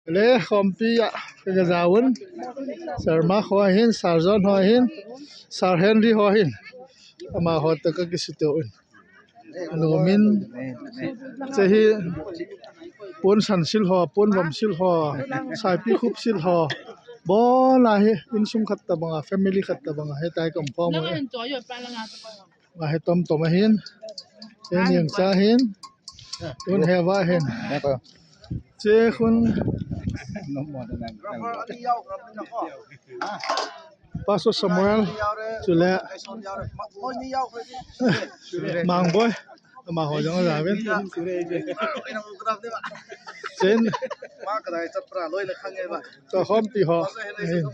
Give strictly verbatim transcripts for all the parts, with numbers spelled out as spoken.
Le khompi a ka jaun. Sir Mark ho hin, Sir John ho hin, Sir Henry ho hin. Amaho toh ka kisuto un. Anu min. Chehi pon san sil ho, pon vom sil ho, saipi khup sil ho. Bola hi insung khat tabanga, family khat tabanga, hitia hi ka um khom u. Nga hi tom tom ahin. Che niang cha hin. Tun heva hin. Che khun. Pastor Samuel. Chule. Mangboi. Amaho jong ajao vin. Chen. Toh khompi ho. Hin.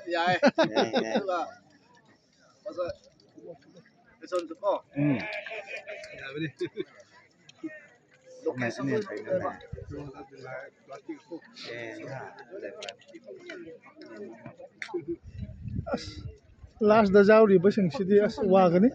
Last da jao ri ba sing sidi as wa gani.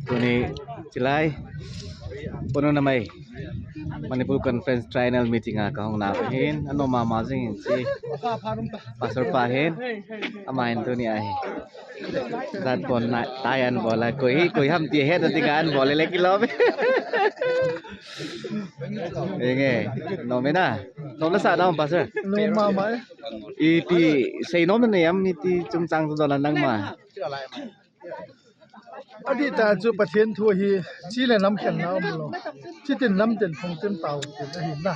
Tuni chilai pono namai Manipur Conference Triennial Meeting a kahung nau hin, anom mama jing hin chi Pastor pa hin, ama hin tuni ahi. Zat pon na, tai an bol a, koi hi, koi ham ti het na ti ka an bol le kilom. Enge, nom e na. Nom nasa na, Pastor. Nom mama e. Iti, sei nom na yam, iti chungchang tu dolan nangma. Adih tah chu Pathen thu hi chi le nam khen na umlou. Chitin nam tin phung tin tao tin ahi na.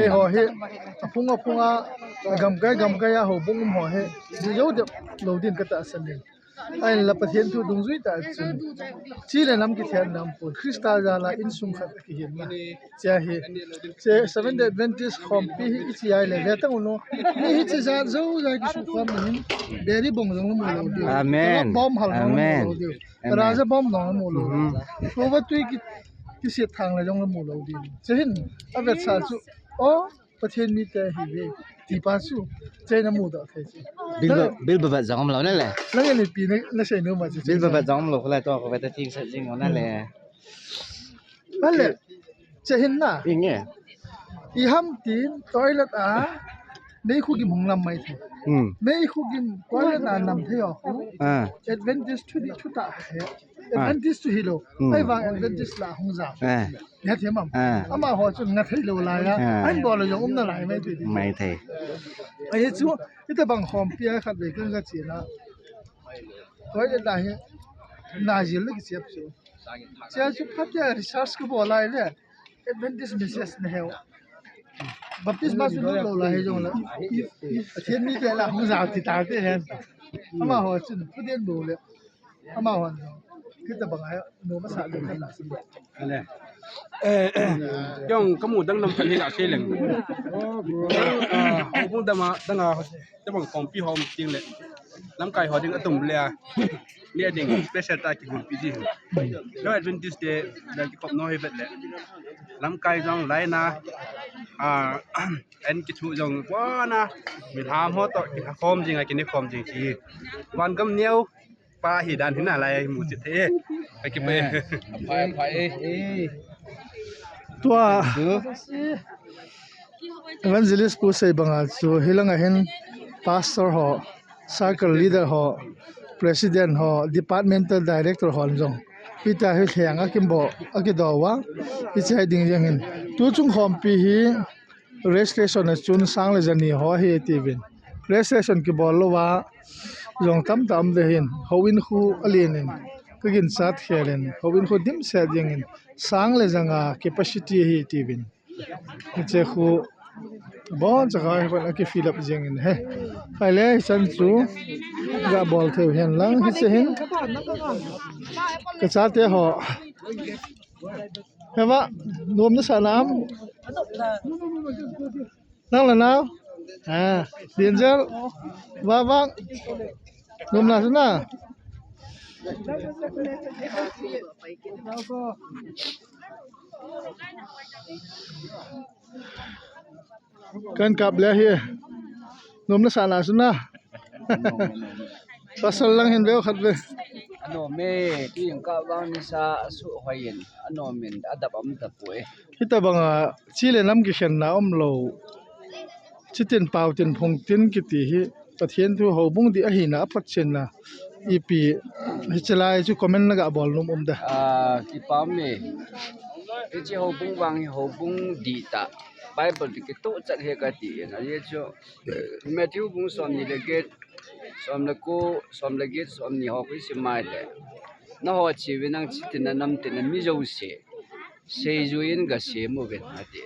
Eiho hi aphung aphung a, agamkai gamkai a houbung um ho hi. Ji jou dep lou din ka tahsan in. Ahinla Pathen thu dungjui tah chun chi le nam kithen na um pon. Christa jal a insung khat kihin na. Chia hi. Che Seventh Day Adventist khompi hi ichi ai le ve tang u no. Mi hi chi jat jou jat kisu khom na hin. Beri bong jong mu lou diu. Amen. Bom hal jong mu lou diu. Amen. Raja bom jong mu lou. Mhm. Kova tui ki, kisit thang le jong mu lou diu. Che hin. Avet sa chu. O, Pathen mite hi ve. Ti pa chu. Che na mu da thei chu. Bil ba, bil ba vet jong um lou na le. Lang ni pi na, na sei nu ma chu. Bil ba vet jong um lou kho le to ko vet ta ting sa jing na le. Vale, che hin na. Inge. I ham tin toilet a, mei khu gim hung lam mai thei. Hmm. Mei khu gim toilet a nam thei o. Ah. Adventist thu di thu ta he. Ah. Adventist thu hilou. Hmm. Ahivang Adventist la hung ja. Ah. Nga thei mam. Ah. Amaho chun nga thei lou lai a. Ah. An bol lou jong um na lai mai thei. Mai thei. Ahi chu, ita bang khompi a khat ve kan ga chi na. Toilet la hi. Na jil le ki chep chu. Chia chu phatea research ka bol lai le. Adventist message na heu. Baptist ma chu lou lai he jong la. Pathen mite la hung jao ti ta te hen. Amaho chun phaten bol le. Amaho. Kita bang ai no ma sa le na si. Ale. Eh, eh. Jong kamu dang nam kan hi la se leng. Ah, bung dama danga. Tabang khompi ho um ting le. Lamkai ho ding atum le a. Ni a ding special ta kihoupi ji. No Adventist te dang kikhop no hi vet le. Lamkai jong lai na. A, an kithu jong bou na. Mi lham ho toh kikhom jing a kini khom jing ji. Van gam neo. Pa hi dan hin a lai mu chi the. Ka kipe. Phai, phai. Tua. Evangelist pu sei banga chu hilang a hin pastor ho, circle leader ho, president ho, departmental director ho jong. Hitia hi lheng a kimbo, a kido uva. Hiche ding jeng hin. Tu chung khompi hi registration a chun sang le jani ho hi tiuvin. Registration kibol louva jong tamtah um de hin. Houin khu alen in. Ka ginchat khel in. Houin khu dimset jeng in. Sang le janga capacity hi tiuvin. Hiche khu bon cha khai ban a ki fill up jeng in he. Khai le hichan chu ga bol thei u hen lang hiche hin. Ka chate ho. He va, nom nasa nam? Nang la nau? Ha, Angel. Va vang. Nom nasa na? Kan kap le hi. Nom na sa na su na. Pasal lang hin veu khat ve. Anom e, tu in ka vang ni sa su hoi in. Anom in adap am ta pu e. Hita banga chi le nam kikhenna um lo. Chitin pau tin phung tin kiti hi Pathen thu houbung di ahina a Pathen na ipi hi chalai chu comment na ga bol num um da. Ah, kipa me. Hichi houbung vang hi houbung di ta. Bible di kitu chat he ka ti na ye chu. Matthew bung som ni le get, som le ko, som le get, som ni ho ki si mai le. Na ho chi vi nang chitin na nam tin na mi jo se. Sei ju in ga se mu ve na ti.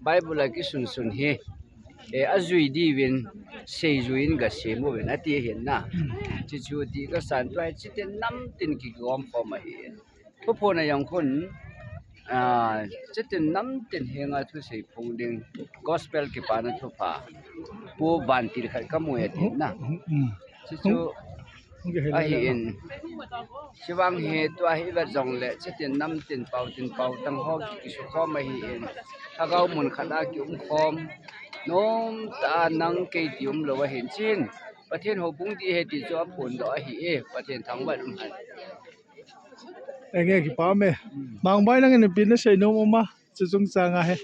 Bible a kisun sun hi, e, ajui diuvin, seijui in ga sem uvin, ati ahin na. Chuchu ti kasan tua hi, chitin namtin kigom khom ahi. Thuphon a jong khun, a, chitin namtin henga thusei phong ding, gospel kipana thupha. Pu vantil khat kamu e ati na. Chuchu ahin. Chuvang hi tua hi vet jongle, chitin namtin pau tin pau tang ho ki, kisu khom ahin. Lhagao mun khat a kium khom. Nom ta nang kei ti um lo ahin chin. Pathen houbung di he ti chu aphon doh ahi e. Pathen thangvah in um hen. Enge kipa me. Mangbai nang in ipi na sei nom um a. Chu chungchang a hi.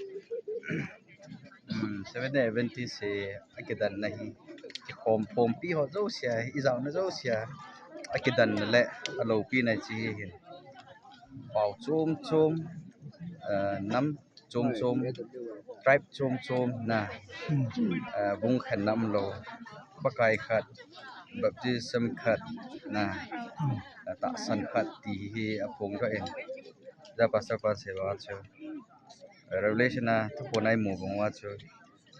Hmm, Seventh Day Adventist hi akidan na hi. Kikhom khompi ho jouse a, ijaona jouse a. Akidan na le, alopi na chi hi hin. Pau chom chom, eh, nam chom chom, tribe chom chom na. Hmm. Eh, bung khen nam lo. Pakai khat, baptism khat na. Hmm. Eh, tahsan khat ti hi aphong ka in. Ja pastor pa se ba chu. Revelation a thuphon a imu bang uva chu,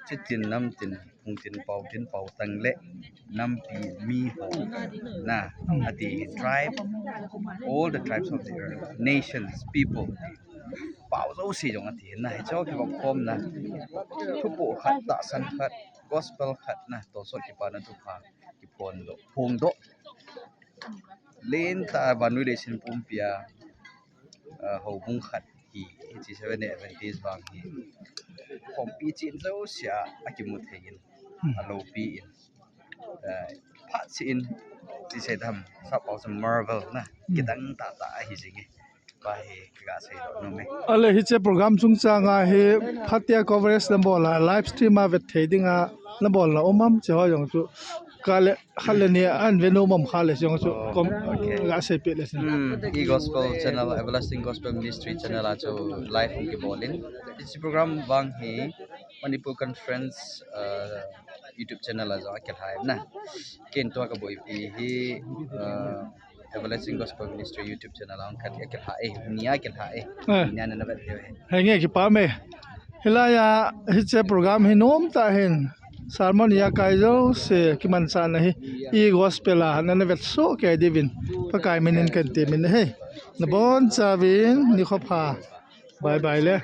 chitin namtin, phungtin, pautin, pautang le nampi mi ho na, ati tribe, all the tribes of the earth, nations, people, pau jouse jong ati na, hiche kivop khom na, thuphon khat, tahsan khat, gospel khat na, tonsot kipana thupha kiphong doh, phong doh. Lentah a vannoi leiset pumpi a, ah, houbung khat hi, hiche Seventh Day Adventist vang hi. Khompi chen jouse a akimu thei in, alopi in, ah, phat chen, ti sei dam, sap pau chu marvel na, kidang tahtah ahi jing e. Pa hi, kaga sei doh nom e. Ale hiche program chungchang a hi phatea coverage nabol a, live stream a vet thei dinga nabol na um am, hiche ho jong chu. Ka le, khat le ni an ve nom am kha le jong chu. Oh, kom, okay. Ga sei peh le sin. Hmm, e-gospel channel, Everlasting Gospel Ministry channel a chu live hung kibol in. Hiche program vang hi Manipur Conference, uh, YouTube channel a jong akilhai na. Ken tua kaboipi hi, uh, Everlasting Gospel Ministry YouTube channel a hung khat akilhai, nia kilhai. Eh. Nia na na vet thei e. Henge kipa me. Hilai a, hiche program hi nom tah hin. Sermon a kai jouse kimanchah na hi. E-gospel a nana vet soh kei diuvin. Pakai min in kan ti min e. Nabon chauvin nikho pha. Bye bye le.